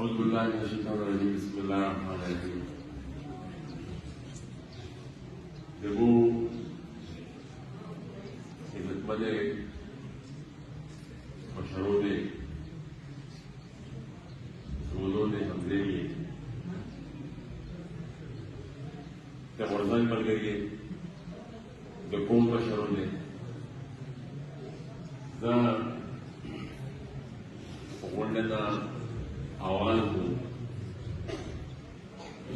أعوذ بالله من الشيطان الرجيم، بسم الله الرحمن الرحيم. دغو عزتمند مشرو دې، زولو دې، حمزې د غورځنګ ملګري، د قوم مشرو دې، زه غونډه نه اواز وو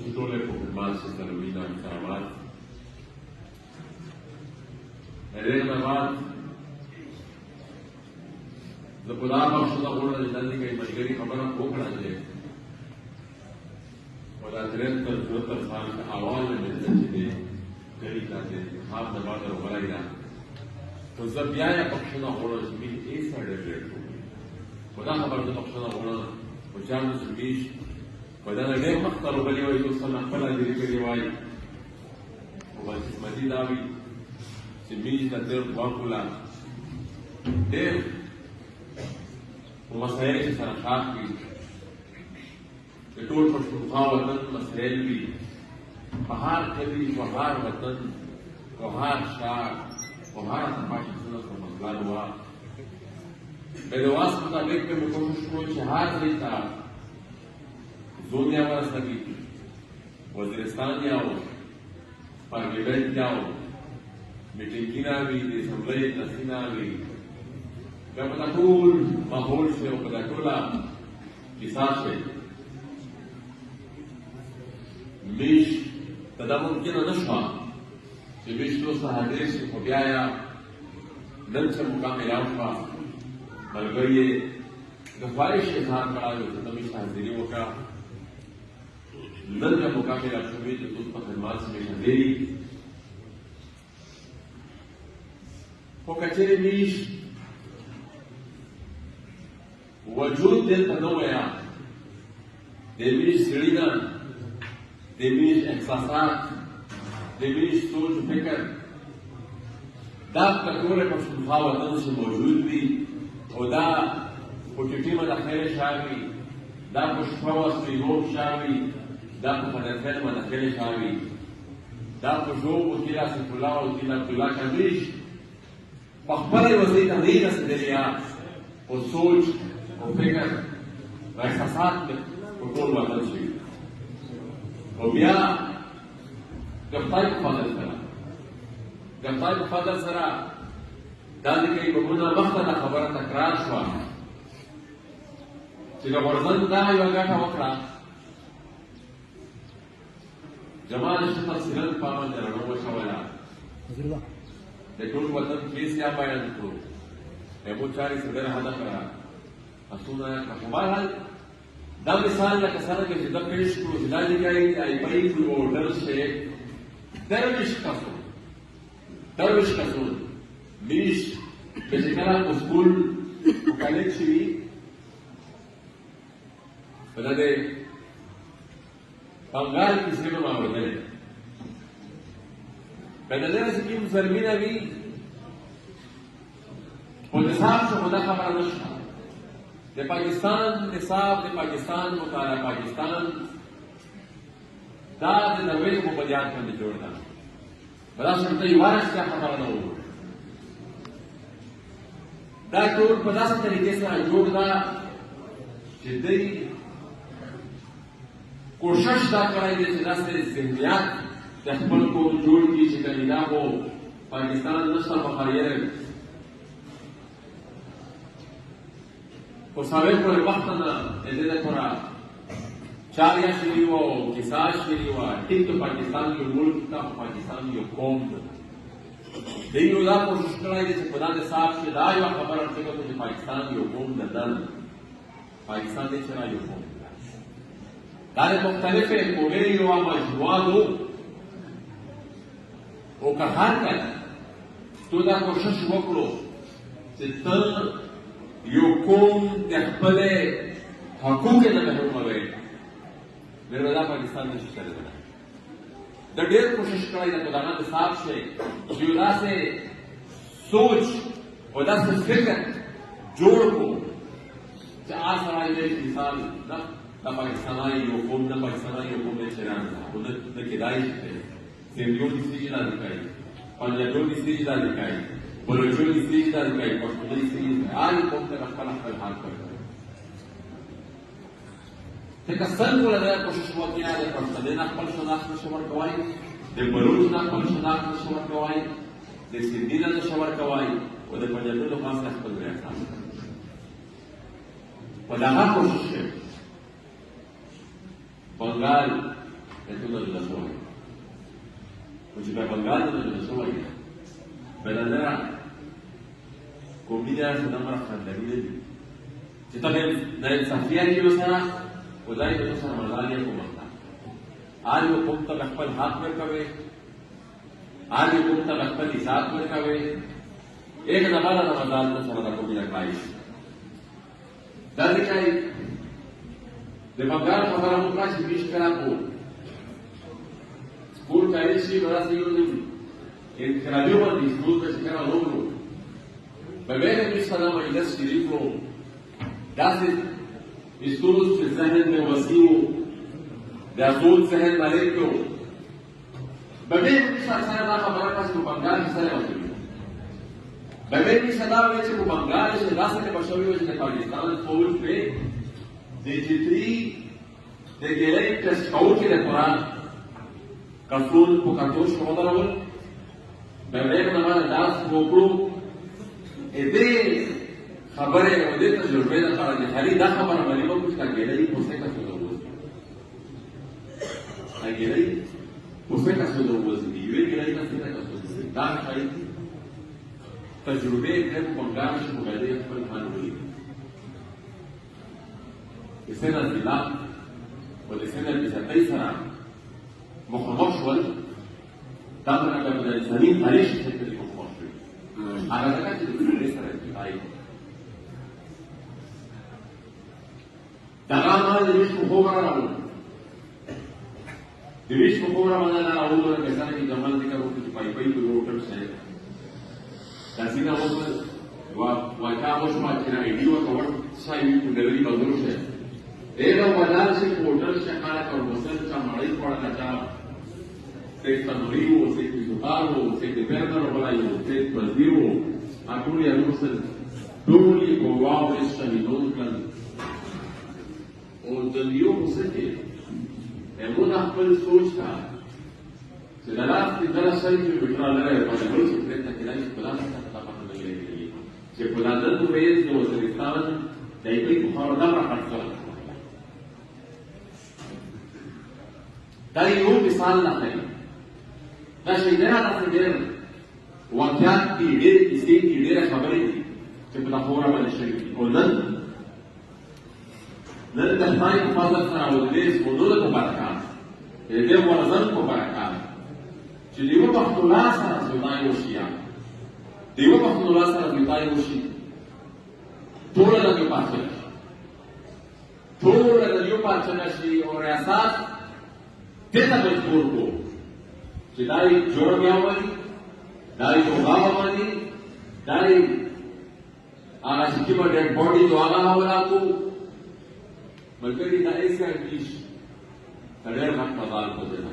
چې ټول په خدمت کې سره وینا کرامات ډېر نه بعد زه په دا بخښنه غواړم چې دلته کې ملګري خبره وکړه چې او دا 73 سال کې اواز مې چې دی کلي ته د انتخاب د بعد راغلی ده، خو زه بیا یې بخښنه غواړم چې مې هېڅ ډېر لېټ وو. خو دا خبره زه بخښنه غواړم، خو چا نو چې میش په دا ډېر مخته راغلي وای، یو څه خپله لرې کړې وای. خو بدقسمتي دا وي چې میش د تېر 2 کاله ډېر په مسایل چې سره ښاخ وي، د ټول پښتونخوا وطن مسایل وي، په هر کلي، په هر وطن، په هر ښار، په هر تپاشي څه په مسله وه. د واس مطابق به مې کوشش کړو چې هر ځای ته زون یا ورسوي، وزیرستان یا و، پارلیمنټ یا و، میټینګونه وي، د اسمبلۍ اجلاسونه وي، بیا په دا ټول ماحول شي او په دا ټوله کیسه شي میش ته دا ممکنه نه شوه چې میش تو څه حاضر شي. خو بیا یا نن چې موقع میلاو شوه، ملګري یې د خواهش اظهار کړی و چې ته میش حاضري وکړه. نن چې موقع میلاو شوې چې تاسو په خدمت کې میش حاضري. خو که چېرې میش وجود دلته نه ویا، د میش زړینه، د میش احساسات، د میش سوچ فکر دا په ټوله پښتونخوا وطن کې موجود وي او دا په ټیټي مداخله شاوي، دا په شپه وسپیګو شاوي، دا په مداخله مداخله شاوي، دا په ژوب قلعه سیف الله او قلعه عبدالله کمیش په خپله یو ځای ته نه رسېدلی یا، او سوچ او فکر او احساسات په ټول وطن شوي. او بیا د خدای په فضل سره، د خدای په فضل سره دا ځکه په مونږ مخته دا خبره تکرار شوه چې د غورځنګ دا یوه ګټه وکړه. جمال ښه تفصیلا په باندې رڼا وشوله، د ټول وطن کیس یا بیان کړو، هغو چارې څه ډېره حده کړه اسونه کړه. خو بهرحال دا مثال لکه څرنګه چې دا پیش کړو چې دا لیکي چې آی پی په هوټل شي 23 کسو، 23 کسو میش چې کله په سکول او کالج شي، په دې بنګال کې څه به اورېدلې په دې نه چې کوم زرمینه وي، خو نصاب څه خو دا خبره نشته. د پاکستان نصاب، د پاکستان مطالعه، پاکستان دا د نوې په بنیاد باندې جوړ ده. بلا څه یوه رښتیا خبره نه وو. دا ټول په داسې طریقې سره جوړ ده چې دوی کوشش دا کړی دی چې داسې ذهنیات د خپل قوم جوړ کړي چې کني دا خو پاکستان نشته په خیر، خو ساوې پورې وخت نه دې لپاره چاریا شوي وو او کیسه شوي وه. ټیک ته پاکستان یو ملک ته، پاکستان یو قوم ده. دی یو دا کوشش کړی دی چې په دا نصاب کې دا یوه خبره چې پاکستان یو قوم ده. نه، پاکستان دې چې یو قوم ده، دا د مختلفې قومې یوه مجموعه ده. او که هر کله تو دا کوشش وکړو چې ته یو قوم د خپلې حقوق نه محروموې، نو دا پاکستان نشي چلېدلی. د ډېر کوشش کړی دی په دغه نصاب شي چې یو داسې سوچ او داسې فکر جوړ کړو چې آ سړی دی مثال نه دا پاکستان یو قوم نه، پاکستان یو قوم نه چران ده، خو نه کېدای شي. سندیو دې جدا نه کوي، پنجابیو دې جدا نه کوي، بلوچو دې جدا نه کوي، پښتونو دې جدا. هر قوم ته خپل خپل حق ورکوي. ته سل ولا دا کوشش وکړه، د پښتنې نه خپل شناخت نشي ورکوای، د بلوچ نه خپل شناخت نشي ورکوای، د سندي نه نشي ورکوای، او د پنجابي له خاص خپل ریاست په دغه کوشش شوی. بنګال د ټولو جدا شوی، خو چې بیا بنګال ته جدا شوی بلندره کومي دا څه نمبر خندري نه دي چې ته به ناانصافي کې وسره خدای به سره مزال یې کومه. هر یو قوم ته خپل حق ورکوي، هر یو قوم ته خپل حساب ورکوي. یک دفعه د مزال ته سره د کومي نه کوي. دا ځکه د بنګال خبره مو کړه چې 20 کله کو سکول کالج شي براسي یو نه انقلابي باندې سکول ته چې کله وروړو به به 20 کله مجلس شریف وو، داسې سوچ چې ذهن مې وسیع وو، د سوچ ذهن مالک وو. به به 20 سره دا خبره کړه چې په بنګال کې سره وشوي. به به 20 دا وایي چې په بنګال کې داسې څه بشوي چې د پاکستان فوج په د جتري د ګیلۍ ټیسټ کوونکي د قرآن کسون په کتو شو ودرول. به به نه باندې داس وکړو دې خبره او دې تجربې لپاره چې خالي دا خبره باندې وکړو چې دا ګیلۍ په څه کسو ته وځي، دا ګیلۍ په څه کسو ته وځي، یوې ګیلۍ ته څه کسو ته. دا ښایي تجربې کړې په بنګال کې مګلې خپل حال ولید. د سنه ضلع او د سنه بېعزتۍ سره مخامخ شول. دا څنګه د انساني تاریخ شکل کې مخامخ شوي، هغه ځکه چې د سړي سره اتفاق دغه مال د ویش په خوب راغلو، د ویش په خوب را باندې راغلو. کسان کې جمال ذکر وکړو چې پای پای په هوټل شه داسې نه وکړ واقعا وشوه چې ایډي ورته شای وي په ډلري بازار شه دغه ودان چې په هوټل شه خلک او مسل چا مړۍ خوړله، چا سیک تندوري وو، سیک سکار وو، سیک برګر وغلای وو، سیک وزیر وو، ټول یې وروسته ټول یې په واورې شهیدون کړل. او د یو څه کې موږ خپل سوچ ته چې د لاس کې دغه شی چې بټرا لري په بل څه پرې ته کېدای شي، په لاس ته ته پته نه لګي چې په نن ورځ د وزیرستان د ایپي په خاوره دا راخړل. دا یو مثال نه دی، دا شی نه راځي. ډېر واقعیت دي، ډېر کیسې دي، ډېرې خبرې دي چې په خاوره باندې شوي دي. او نن د خدای په فضل سره او د دې زغملو په برکت، د دې ورزن په برکت چې د یوه پښتولا سره زیاتای وشي، د یوه پښتولا سره زیاتای وشي، ټوله د یو پاچا شي، ټوله د یو پاچا شي. او ریاست دې ته مجبور کو چې دا یې جرم یا ومني، دا یې توبه ومني، دا یې هغه چې کومه ډیډ باډي نو هغه حواله کو. ملګري، دا ایسا انګلیش ډېر غټ مزال کوي نه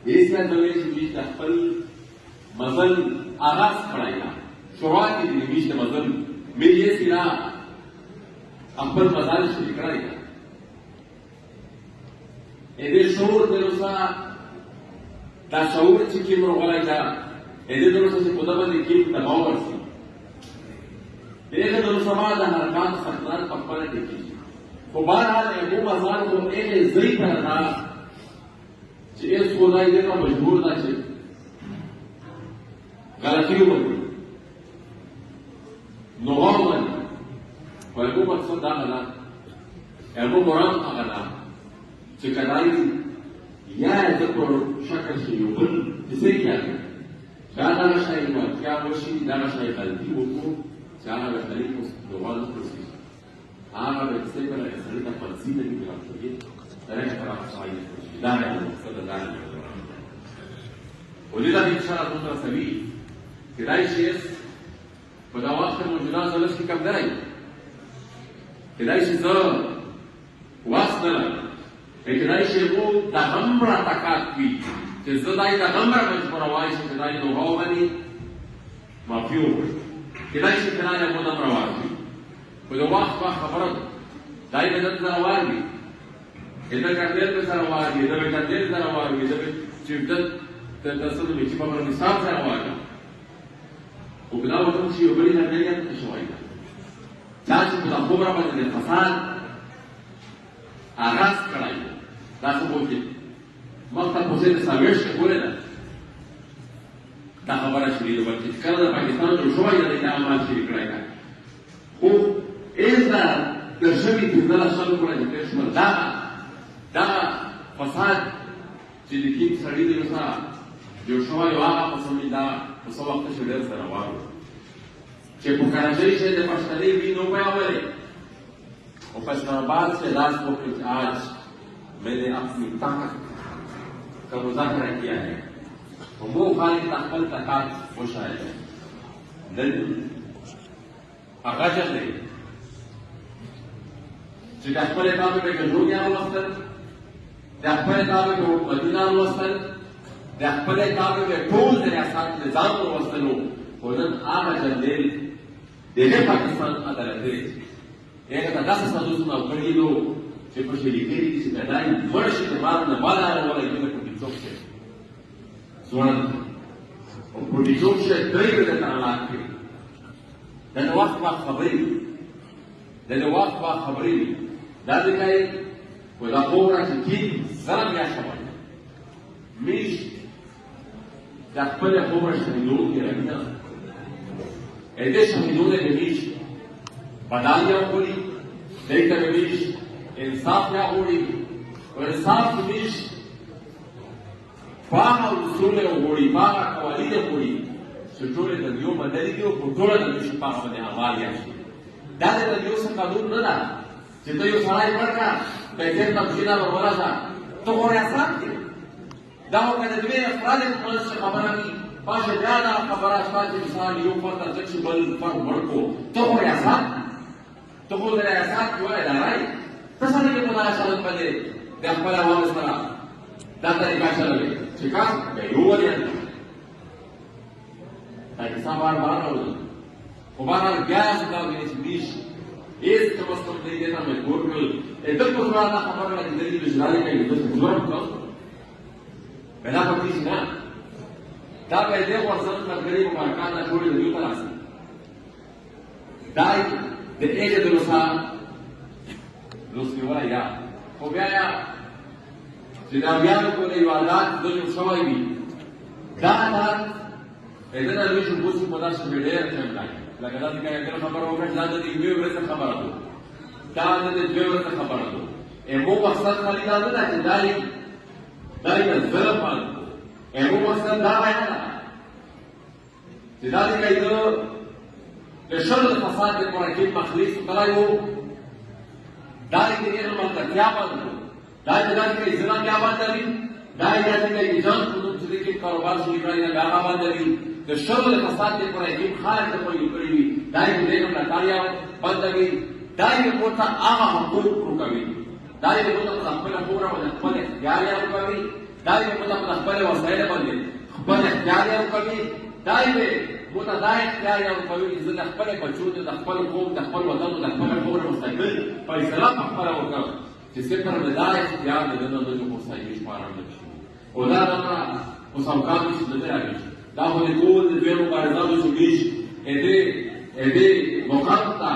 ایسا دوی چې میش د خپل مزل آغاز کړی دا شروعات دې میش د مزل مې یې سینا خپل مزال شروع کړی دا. دې شعور دروسه، دا شعور چې کوم راغلی دا دې دروسه چې په دغه باندې کوم دباو ورسي، دغه دروسه ما د حرکات سختات په خپله ټکېږي. خو بهرحال هغو مزال خو هغې ځای ته ده چې هېڅ خدای دې ته مجبور ده چې غلطي ومني، نو ومني. خو هغو مقصد دا نه ده، هغو مراد هغه ده چې کدای یا د پر شکل شي یو بل څه کیږي، دا دغه شی واقعا وشي، دغه شی غلطي وکړو چې هغه به خلیق اوس دوه نه پرسي، هغه به څه کله سړي ته پنځي نه دي راځي، درې طرف شای دا نه مقصد دا نه. ولې دا ان شاء الله دومره سوي کېدای شي په دا وخت موجوده زلس کې کم دی. کېدای شي زه وس نه لرم، کېدای شي مو د غمره طاقت وي چې زه دای د غمره مجبوروای شم چې دای دوغه ومني، معافي وغواړي. کېدای شي کنه مو دمره واک وي، خو د وخت وخت خبره ده. دای به نن سره وار وي، ده کرنیل به سره وار وي، ده به کرنیل سره وار وي، ده به چیف د څه نومې چیف آف سټاف سره وار وي. خو په دا وطن کښې یو بل کرنیل یاد نه شوی ده چا چې په دا خوبره باندې د فساد آغاز کړی و. دا څه بوتلي مخته پوسې د 40 پورې ده دا خبره شروع ده، بلکې چې کله د پاکستان جوړ شوی ده دا عمل شروع کړی ده. خو هېڅ دا تر شوي 15 20 کاله چې تېر شول دغه فساد چې د کیم سړي د سره جوړ شوی و، هغه په څه دا په څه وخت کښې ډېر سره وار و چې په کراچۍ کښې د پښتنې وینو پیاولې او په اسلام آباد سے لاس وکړي چې آج میں نے اپنی طاقت کا مظاهره کیا ہے، او مو خالق ته خپل طاقت وښایه. نن هغه دی چې د خپلې تابع به ګډوګي راوستل، د خپلې تابع به حکومتونه راوستل، د خپلې تابع به ټول د ریاست نظام راوستلو. خو نن هغه جنرال دغه پاکستان عدالت دی هغه ته داسې سازوسونه ورکړي دي چې پکې لیکلي دي چې که دا مړ شي د مال نه بالا راولي دې په ټیکټاک کې ځوړند او په ټیکټاک کې درې ورځې ترلاک کړي. دا د وخت وخت خبرې دي، دا د وخت وخت خبرې دي. دا ځکه یې خو دا خبره چې کین زره بیا شوی میش د خپلې خبره شهیدو کې راځي نه دې شهیدو نه میش بدل یا غوړي، دې ته میش انصاف یا غوړي، او انصاف میش پاغه اصول غوړي، پاغه قوانین غوړي چې ټولې د یو منلي دي او په ټوله د میش پاغه باندې عمل یا شي. دا د یو څه قانون نه ده چې ته یو سړی مړ کړه پیسې ته مشینه ور ورسه، ته خو ریاست کې دا خو که د دوې افراد په منځ کې خبره وي پاشه بیا دا خبره شته چې مثال یو فرد ځکه چې بل فرد مړ کړو، ته خو ریاست، ته خو د ریاست یوه اداره یې، ته څنګه په دغه چلند باندې د خپل عوامو سره دا طریقه چلوې چې کاش بیا یو وریان دا کیسه بار بار راوځي. خو بهرحال بیا څه دا ویني چې میش هېڅ کم از کم دی دې ته مجبور کړل. دلته زما دا خبره لګېدلې چې ژړا کوي، دلته جرم کوم بنا پکې شي نه، دا به دې غورځنګ ملګري مبارکان دا ټولې د دوی ته راځي. دا د ایجه د لوسا لوس نیولی یا خو بیا یا چې دا بیا نو کولی یو عادت د جوړ شوی وي، دا عادت دنه لوی چې اوس په داسې به ډېر ټایم لګي. لکه دا چې کله خبره وکړه چې دا د یوې ورځې خبره ده، دا د دوې ورځې خبره ده. مو مقصد خالي دا نه ده چې دا یې ظلم باندې، مو مقصد دا نه ده چې دا دې کوي د شر د فساد د پوره مخلص کړی وو، دا دې هغه ملګرتیا باندې، دا دې دا کوي ظلم بیا باندې، دا دې دا کوي ځان په نوم چې کوم کاروبار شروع کړی دا هغه باندې، د شر د فساد د پوره کې خلک د پوره کړی وي، دا دې دې ملاتړ باندې، دا دې ورته هغه حقوق ورکوي، دا دې ورته په خپل خبره باندې خپل اختیار ورکوي، دا دې ورته په خپل وسایل باندې خپل اختیار ورکوي، دا دې ورته دا اختیار ورکوي چې زه د خپل بچو د خپل قوم د خپل وطن د خپل خبره مستقل فیصله په خپله وکړم چې صفر مې دا اختیار د دنه نه جو صحیح شپارم نه شي. او دا دغه اوس اوقات چې نه راغلی دا خو د ټول د دوی مبارزاتو چې میش دې مقام ته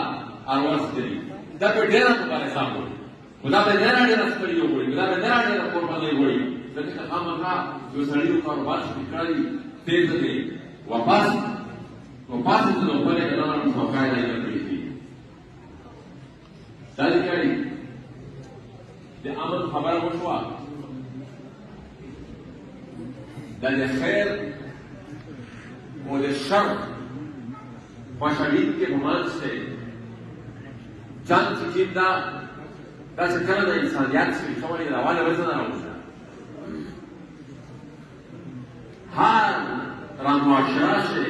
اروستلي، دا به ډېره مبارزه وکړي، خو دا به ډېره ډېره ستړي وکړي، دا به ډېره ډېره قرباني وکړي، ځکه چې خامخا یو سړي یو کاروبار چې کړی تېز دی واپس واپس د خپلې کلام مسوکای دی کړی دي. دا دې کړی د امن خبره وشوه، دا د خیر او د شر خوشحالي کې په منځ کې جنګ چې کېم دا دا چې کله د انسانیت شوي خبرې روانه ورځ نه راوځي، هر را معاشره شي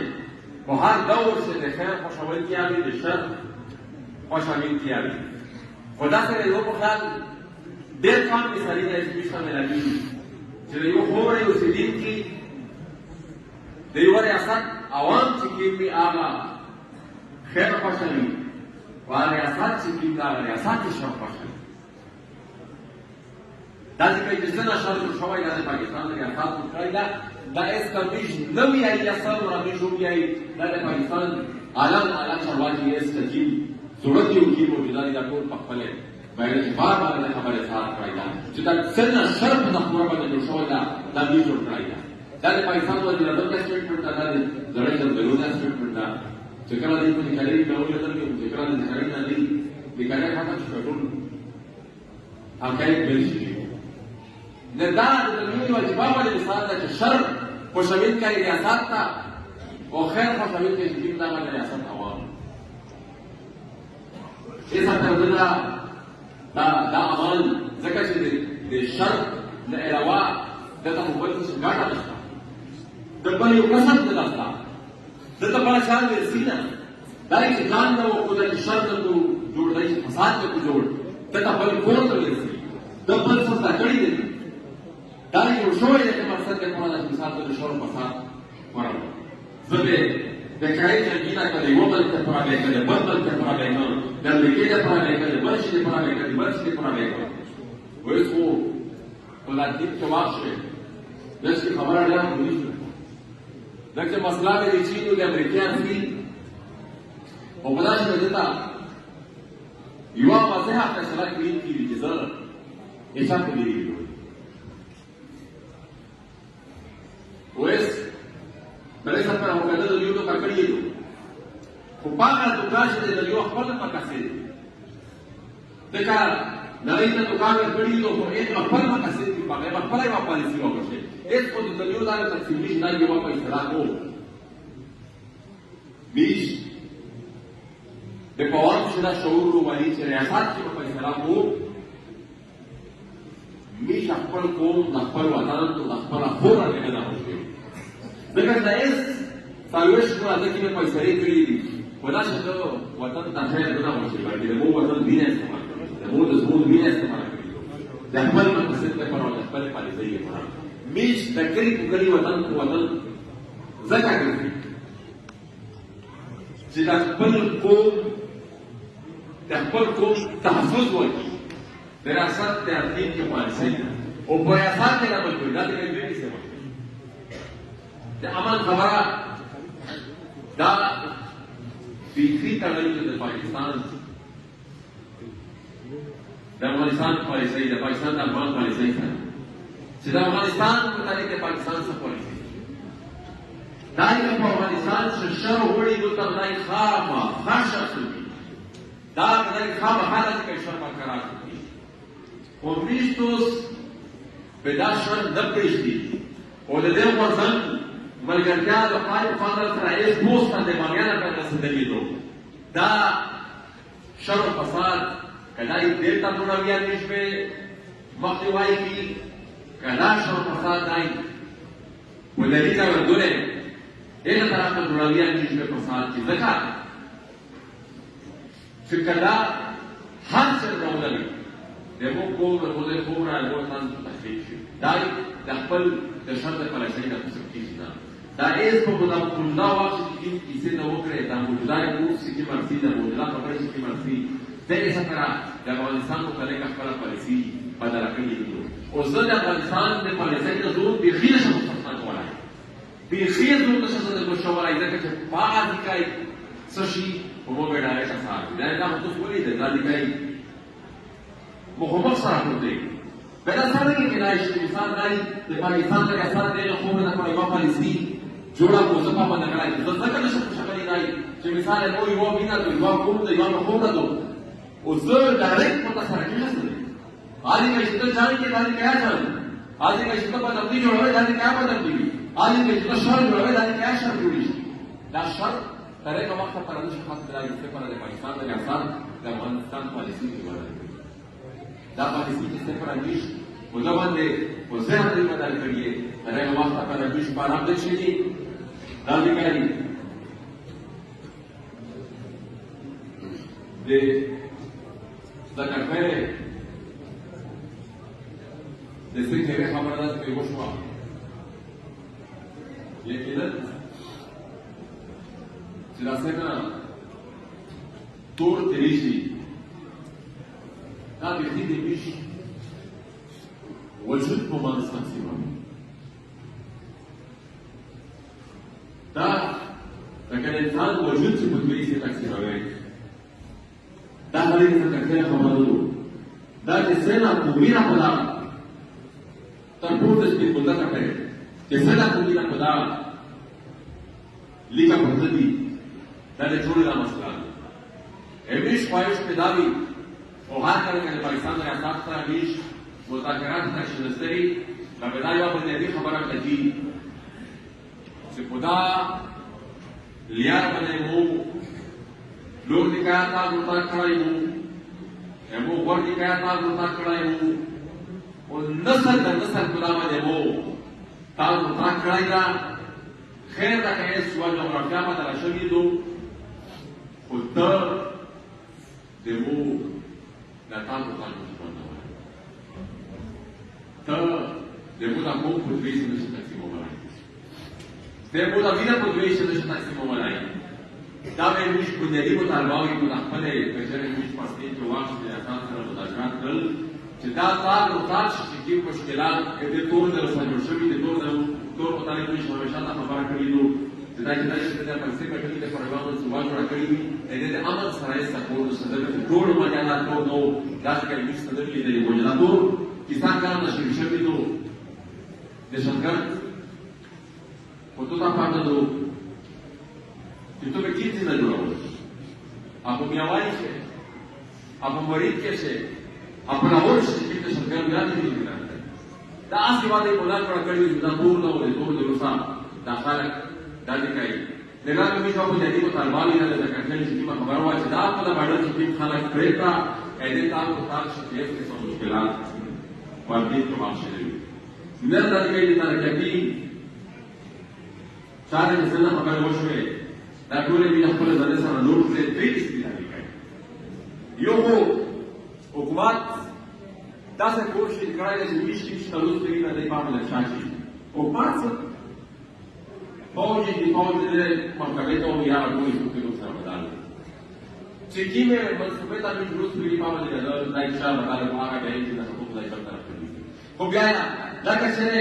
په هر دور شي د خیر خوشحالي کیاوي د شر خوشحالي کیاوي. خو داسې د یو په خیال ډېر کم مثالي دی چې موږ ته میلاویږي چې د یو خورې اوسېدونکي د یوه ریاست عوام چې کوم وي هغه خیر خوښوي، خو هغه ریاست چې کوم دی هغه ریاست یې شر خوښوي. دا چې کوي چې څنګه شر جوړ شوی دا د پاکستان د ریاست جوړ کړی دا دا هېڅ کمیش نه ویایي یا سر رمیش وویایي. دا د پاکستان عالم اعلی چارواکي هېڅ کجیم زړه کې وکي موجوده دي، دا ټول په خپلې باید چې بار بار د خبرې اظهار کړی ده چې دا څنګه شر په دخوره باندې جوړ شوی ده، دا دوی جوړ کړی ده. دا د پاکستان وزیر اعظم دا سټیټمنټ ده، دا د زړې زلزلو دا سټیټمنټ ده چې کله دوی په نکاري کې ولیدل چې کله د نکاري نه دی نکاري ختم شو ټول حقایق بیل شي. نه دا د دنیوي واجبه باندې مثال ده چې شر خوشوین کوي ریاست ته او خیر خوشوین کوي چې کوم دا باندې ریاست عوام دې سره دا دا دا عمل ځکه چې د شر نه علاوه دته خو بل څه ګټه نشته، د بل یو کسب نه نشته، دته بل چا ورسي نه. دا چې ځان نه وکړو چې شر نه کو جوړ دی، چې فساد نه کو جوړ، دته بل کور نه ورسي، د بل څه زده کړي دي. دا جوړ شوی دی چې مقصد د قرآن چې مثال د شر فساد خورم. زه به د کرایې جنګي نه کړې یو بل ته پرا به کړې، بل بل ته پرا به کړې، د امریکې ته پرا به کړې، بل شي ته پرا به کړې، بل شي ته پرا به کړې. وایي خو په دا دین کې واق شوې داسې خبره ډېره خوني شوه، ځکه چې مسله به د چین او د امریکې اصلي او په داسې وجه ته یوه واضحه فیصله کړې کېږي چې زه یې چا په دې ویس بلې سفر او کده د یو دوکا کړی دی، خو پاغه دوکا چې د یو خپل مقاصد دغه نړۍ ته دوکا کړی دی، خو یې خپل مقاصد دي، پاغه خپل یو پالیسي وکړي. هیڅ خو د یو دا تقسیم نشي، دا یو په اصطلاح کو بیش د پوان چې دا شعور وایي چې ریاست کې په اصطلاح کو میش خپل قوم د خپل وطن د خپل خوره نه نه وشي، ځکه چې دا هېڅ څلوېښت کاله ځکه مې فیصلې کړې دي، خو دا چې ته وطن ته خیر نه غوښتې، بلکې د مو وطن وینه استعمال کړې، د مو د زموږ وینه استعمال کړې د خپل مقصد لپاره او د خپل پالیسۍ لپاره. میش د کلي په کلي وطن په وطن ځکه ګرځي چې د خپل قوم د خپل قوم تحفظ وکړي د ریاست د ترتیب کې پالیسۍ او په ریاست کې نه مجبور دا د دوی کیسه د امن خبره دا بیخي تړلې چې د پاکستان د افغانستان پالیسۍ د پاکستان د افغان پالیسۍ سره چې د افغانستان متعلق د پاکستان څه پالیسي دا یې په افغانستان چې شر وړي دلته دای خامخا شر کوي، دا دای خامخا داسې کوي شر برقرار ساتي، خو میشتوس به دا شر نه پرېږدي او د دې غورځنګ ملګرتیا د خدای په فضل سره هېڅ دوست ته د بامیانه ته رسېدلې دو. دا شر و فساد کله یې بېرته جوړوي میش به مخکې وایي کي کله شر و فساد دی ولري دا ورګوره هغه طرف ته جوړوي میش به فساد کي، ځکه چې کله هر څه راولري د مو کور د مو کور را مو تان تخریب شي، دا د خپل د شر د پالیسۍ نه څه کیږي نه. دا هېڅ په موجوده وخت کې کوم کیسې نه وکړې، دا موجوده اوس چې کوم ارسي دا موجوده خبرې چې کوم ارسي د یې سره د افغانستان متعلق خپله پالیسي بدله کړې دي. او زه د افغانستان د پالیسۍ نه زور بیخي نه شم مستثنا کولای، بیخي یې زور نه شم مشولای، ځکه چې په هغه ځای څه شي په موږ یې ډایرکټ اثر دی. دا خو تاسو ولیدل، دا ځای مخامخ سره پروت دی. دا څنګه کېدای شي چې مثال دی د پاکستان د ریاست دغه خوب لپاره یوه پالیسي جوړه کړو، زه پابنده کړای شم، زه ځکه نه شم خوشحالي دی چې مثال یې مو یوه وینه ده، یوه قوم ده، یوه خوبه ده، او زه ډایرکټ ورته سره کېناستم. آدې که چې ته جنګ کې دادې کیا جنګ، آدې که چې ته بدمني جوړوې دادې کیا بدمني وي، آدې که چې ته شر جوړوې دادې کیا شر جوړېږي. دا شر تر هغه وخته پورې نه شي ختمېدای چې څه د پاکستان د ریاست د افغانستان پالیسي جوړه دا پالیسي چې څه پر میش په زه باندې په ذهن دې بدل کړي تر هغه وخته پورې میش په آرام دې شي دا دې کوي د ځکه خیر د څه یوې خبره ده چې وشوه. یقینا چې دا څنګه تور تېرې شي، دا بیخي د میش وجود په منځ تقسیموي. دا لکه د انسان وجود چې په دوی کې تقسیموي، دا خلک څه تکلیف خبره ده. دا چې څنګه کومینه خدا تر پورته سپین بولدکه کړې، چې څنګه کومینه خدا لیکه پرته دي، دا د ټولو دا مسله ده. همیش خواهش پیدا وي او هر کله چې د پاکستان ریاست سره همیش مذاکرات ته کښېنستلي، دا به دا یوه بنیادي خبره کوي چې په دا لیار باندې مو لور نکاح تا ورته کړی وو، مو غوړ نکاح تا ورته کړی وو، او نسل د نسل په دا باندې مو تا ورته کړی ده. خیر ده که یې سوه جغرافیا بدله شوې دو، خو ته د مو د تا ورته دښمن نه وایې، ته د مو د قوم په دوی سره نشي تقسیمولی، د مو د وینه په دوی سره نشي تقسیمولی. دا به موږ بنیادي مطالبه وي. په خپلې کچرې موږ پسې کې واښ د اساس سره مذاکرات کړل چې دا تار او تار چې کوم مشکلات د تور در سره جوړ شوي، د تور در تور متعلق موږ همېشه دا خبره کړې دو چې دا کېدای شي د پیسې ګټلې د پروګرام منصوبه جوړه کړې وي، د دې د امن سره یې سپورټ نشته، ځکه چې ټولو باندې دا تور نو داسې کوي موږ څه نه لیدلي وو. دا تور کیسه کله نشر شوي دو دهشتګرد خو ته دا پاته دو چې ته به کیڅ نه جوړول، اپو میاوالي شي، اپو مرید کې شي، اپو لاهور شي چې دهشتګرد بیا نه دي. دا هسې باندې پلان جوړه کړې وي چې دا تور نه و، د تور د روسه دا خلک دا دې کوي. د دا کومې شو بنیادي مطالبه وي، دا د کټل چې کومه خبره وه چې دا په دا باډر چې کوم خلک پرېږده، دې تاسو تاسو چې هېڅ قسم مشکلات پر دې کې واقع شوي نه. دا دې کوي د ترقیاتي چارې چې څنګه خبرې وشوې، دا ټولې مې خپل ځان سره نوټ کړې. دوی قسمې دا کوي. یو خو حکومت داسې کوشش کړی دی چې ویش کې څلور کوي، نه دی پام له شاشي حکومت څه فوج دي، فوج دې محکمې ته یا ټولې څوکۍ سره بدل چې کیمه منصوبې ته موږ روز ویلي پام دې نه دا ان شاء الله تعالی هغه ډېر چې د حقوق ځای پر طرف کوي. خو بیا دا که چېرې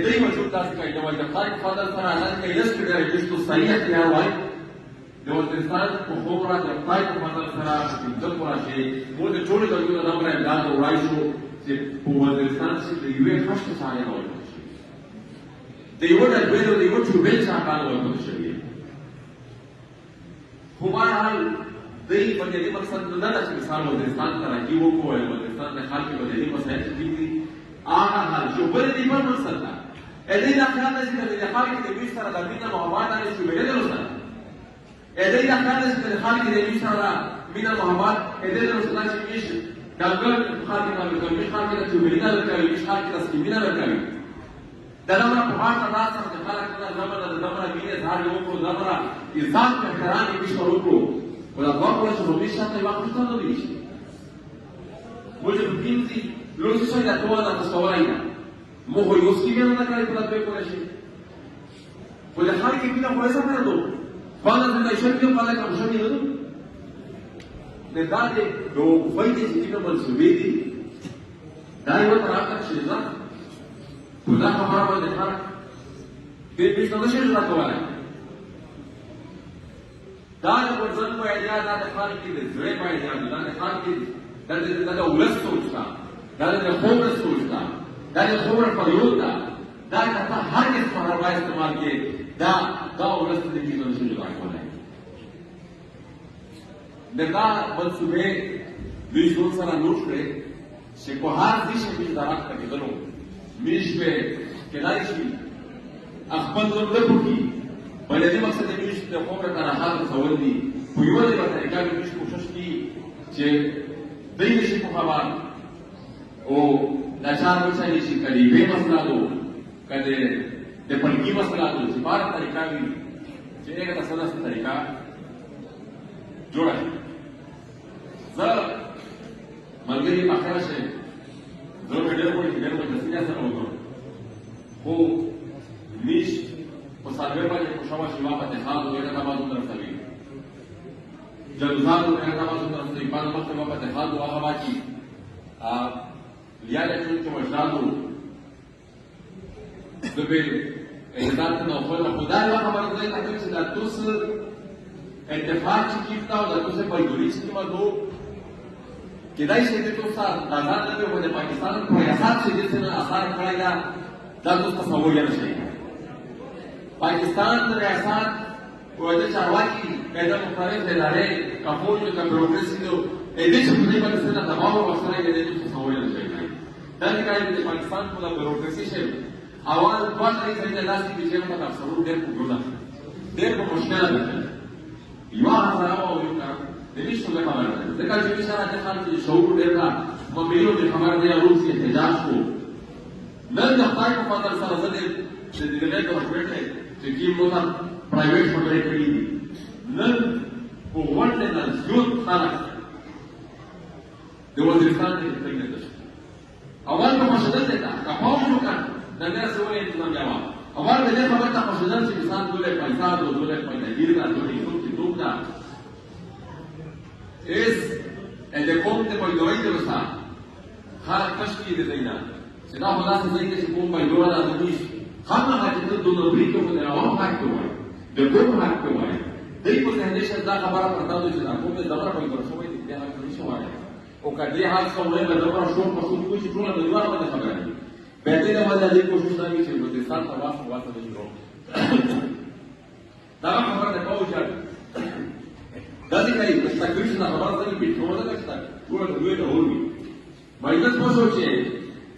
دې موجود تاسو کوي نو د خدای فضل سره الله کې یس کړی چې صحیح اختیار وای د وزیرستان په خومره د خدای په فضل سره پنځه کورا چې مو د ټولو دلګونو دمره امداد وړای شو چې په وزیرستان کې د یوې خښتې ساحې نه ورکړل شوي، د یوه ډلبیل او د یوه ټیوبیل ساحه نه ورکړل شوي. خو بهرحال دوی بنیادي مقصد نه ده چې مثال وزیرستان ترقي وکړو یا وزیرستان د خلکو بنیادي مسایل چې کوم دي هغه حل شو. بل دې بل مقصد ده. دې دا خیال ده چې د خلکو د دوی سره د مینه محبت نه شو بل سره، دې دا خیال ده چې د خلکو د دوی سره مینه محبت دې د سره چې مش ډنګر خلکو ته ورکوي، مش خلکو ته چوبېنه ورکوي، مش خلکو ته سکیمینه ورکوي. د دمره په هر څه سره د خلک نه دمره د دمره مینه اظهار یې وکړو، دمره عزت احترام یې مش وکړو. خو دا دوه کاله چې مې شاته وخت ته نه دی شي موږ په پینځي لوی څه دا ټول دا تاسو نه مو خو یو سکیمینه نه کړی په دوه کاله شي. خو د خلک مینه خو یې سره ده پاله د شرک پاله کوم شي نه ده. دا د وفای دي چې کومه منصوبې دي دا یو طرف ته چې ځه خو دا خبره باندې خلک دې پېښ نه شي جدا کولی. دا د غورځنګ په ایډیا، دا د خلک د زړه په ایډیا، دا د خلک دا د ولس سوچ ده، دا د خوبر سوچ ده، دا د خوبر فریود ده. دا که ته هر قسم حربه استعمال کې دا دا ولس دې پېښ نه شي جدا کولی. د دا منصوبې دوی ټول سره نوټ کړې چې په هر ځای کې موږ درک ته کېدلو میش به کېدای شي خپل نوم نه پوهي. بلدي مقصد یې میش د خومره ته راحت رسول دي. په یوه یوه طریقه کې میش کوشش کړي چې دوی نشي په خبر او دا چار وچلی شي، که د یوې مسله ده که د پلګي مسله ده، چې باره طریقه وي چې هغه ته څه داسې طریقه جوړه شي. زه ملګري په خیر شي. زه مې ډېر غواړم چې ډېر مجلسونه سره وکړم، خو میش په سالوې باندې خوشاوه شي، ما په اتحاد ویره تبادل رسوي، جلوزات ویره تبادل رسوي، بعد مخکې ما په اتحاد هغه باقي لیاله چې وجدانو زه به اعتدال ته نوخل. خو دا یوه خبره ده چې دا توس اتفاق چې کیفتا او دا توس پیدوري چې کومه دو کېدای شي د توس آزاد نه وي، خو د پاکستان په ریاست چې دې څه اثر کړی دا دا توس تصور یې نشي. پاکستان د ریاست او د چارواکي د مختلف ادارې که فوج که بیوروکراسي دو دې چې په دې باندې څه دباو ورسره یې دې تصور یې نشي. دا چې د پاکستان په بیوروکراسي شي اول دوه درې ځای داسې دي چې په افسرو ډېر په ګرونه ډېر په مشکله ده، یوه هزاره او یو کار د دې څه خبره ده، ځکه چې بیچاره د خلک شعور ډېر ده، ممیلو د خبر دی روس یې احتجاج کو. نن د خدای په فضل سره زه د دې ګورنمنټ چې کوم مو ته پرایویټ خبرې کړې دي، نن په غونډه نه زیات خلک د وزیرستان د څنګه ده اول په خوشدل دی که پوځ وکړ د دې څه وایي انتظامیه وه. اول د دې خبر ته خوشدل چې انسان دولې پیسې دو دولې پیدا ده دولې څوک چې دوک ده اس د قوم د پیدوي د وسا خلک تشکیل دی نه چې دا خو داسې ځای دی چې قوم پیدوره ده نشي خامخا چې ته دونه بریکه خو د عوام حق کې وایي د قوم حق کې وایي. دوی په ذهن کې دا خبره پرته ده چې دا قوم یې زبره پیدور شوی دی دې حق نشي وایي، او که دې حق څه وایي به زبره شور په شور کوي چې ټوله دنیا باندې خبره کوي. بیا دې د وجه دې کوشش دا وي چې وزیرستان ته واسه واسه نه شروع دا خبره ده پوځ داسې کوي مستقبل چې دا خبره ځنې پېټرول ده چې ټوله دنیا ته وروي. مجلس وشو چې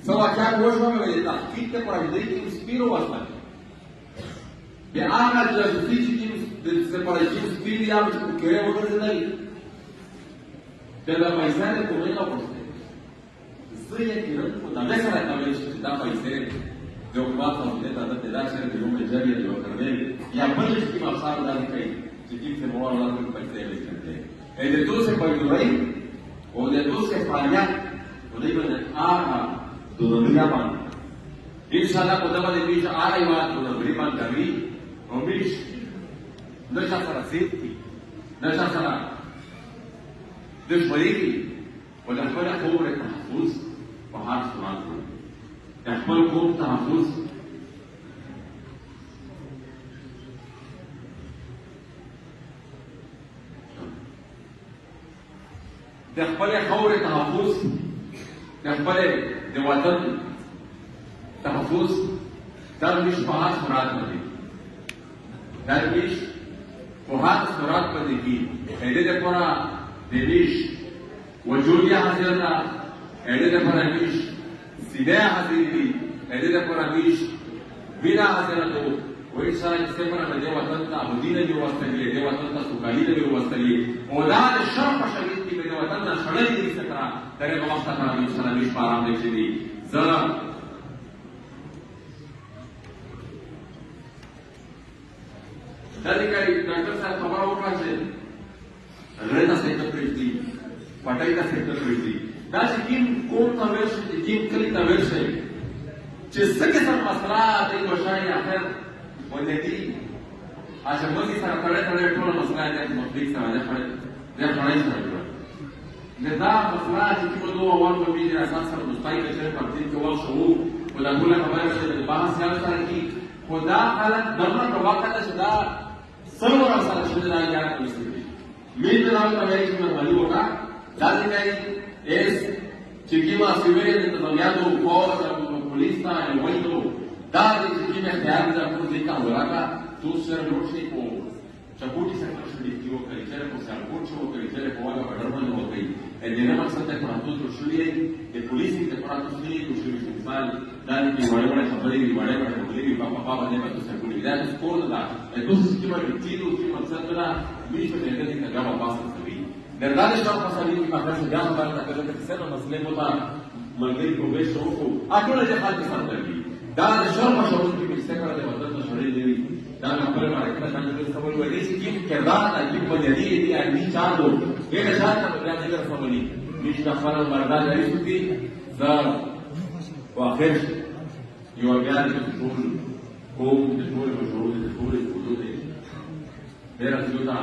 څه واقعات وشوه مې د تحقیق ته پر دې کې سپیرو واسطه بیا هغه جاسوسي چې کوم د سپارېشن سپیر یا چې په کرایه وګرځېدل بیا دا پیسې د کومې نه غوښتې. زه یقینا خو دغه سره کولی شم چې دا پیسې د حکومت خزینې ته ده، دا چېرې د یو میجر یا د یو کرنیل یا بل چې کوم افسر داسې کوي چې کوم ذمهوار دا کوم پیسې یې لیکل دی. د دوسې پیدورۍ او د دوسې فعالیت په دې باندې هغه دنیا باندې انشاءالله په دغه دې میش هغه یوه دنیا باندې کوي او میش نه چا سره ضد دي نه چا سره دښمني دي، خو د خپل قوم تحفظ په هر صورت وي، د خپل قوم تحفظ د خپلې خاورې تحفظ د خپلې د وطن تحفظ درویش په هر صورت باندې درویش په هر صورت باندې کی. دې لپاره د ویش وجودیا حاضر ده، دې لپاره ویش سینه حاضر دي، دې لپاره ویش وینا حاضر ده. و ان شاء الله چې څنګه دې وطن ته مدینه دی وستلې، دې وطن ته سوکالي دی وستلې، او دا د شرم په شریعت کې دې وطن نه شړلې دي ستره دغه وخت ته ان شاء الله ویش په آرام دی چې دي. زه دا دې کوي ډاکټر صاحب خبره وکړه چې غره ته څنګه پرېږدي، پټۍ ته څنګه پرېږدي، دا چې کوم قوم ته ویل شي، چې کوم کلي ته ویل شي چې څه قسم مسله دی وشایي اخر ولدي چې مزي سره تړلی تړلی ټوله مسله یې د مخلیق سره د خړۍ سره جوړه. نه دا مسله چې کومه دوه عوام به بي ریاست سره دوستۍ که چېرې پر دین کې وخت شوو خو دا ټوله خبره چې د بحث یاد سره کي، خو دا خلک دومره په وخت ده چې دا سل ورځ سره چې دا یاد کوي. مين ته دا ورته وایي چې مهرباني وکړه داسې کوي اس چې کومه سیویل انتظامیاتو فوج پولیس ته یا وایي دا دې چې کوم اختیار دې ټول دې ته ورکړه تو سره جوړ شي په چپوټي سره شي چې وکړي چې په سیالکوټ شو وکړي چې په واګه بډر باندې وکړي. دې نه مقصد ته پراتو جوړ شوی د پولیسینګ د پراتو شوی جوړ شوی چې مثال دا دې وړې وړې خبرې وي وړې وړې خبرې وي په پا باندې به تاسو ګوري دا سکور نه ده تاسو چې کومه ډیوټي دو چې مقصد دا میش په دې کې دا واپس کوي. دردار شو په سړي کې مخه څه بیا خبره ده چې څه مسلې مو ته ملګری پروګرس شروع کو ټول چې خلک سره کوي. دا د شرم شروع کې چې څنګه د وطن ته شړې دی دا خپل باندې کله څنګه خبرې وایي چې کوم کردار د کوم بنیادی دی یا نه چا دو دې شاته بیا دې رسولي. نشته خپله مردا جاري شو دي. زه په اخر یو بیا د ټول قوم د ټول مشورو د ټول حدود ډېره زیاته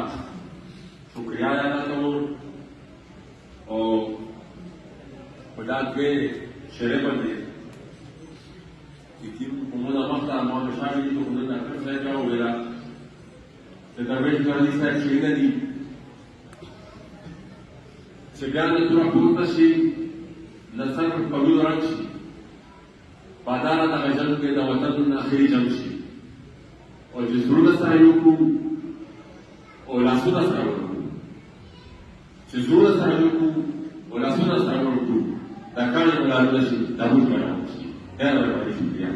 شکریا ادا کوم. او په دا دوې شعرې باندې چې کوم کومه مخته ما مشاوي دي، کومه ډاکټر صاحب ویلا د درویش ګاندي صاحب شعرونه دي چې بیا نه توره پورته شي، نه سر په وینو رنګ شي، باداره دغه جنګ دی د وطن اخري جنګ شي. او چې زړونه سره یو کړو او لاسونه سره ورکړو، چې زړونه سره یو کړو او لاسونه سره ورکړو، دا کاڼي ملالونه شي، دا موږ به شي. ډېره مهرباني، شکریه.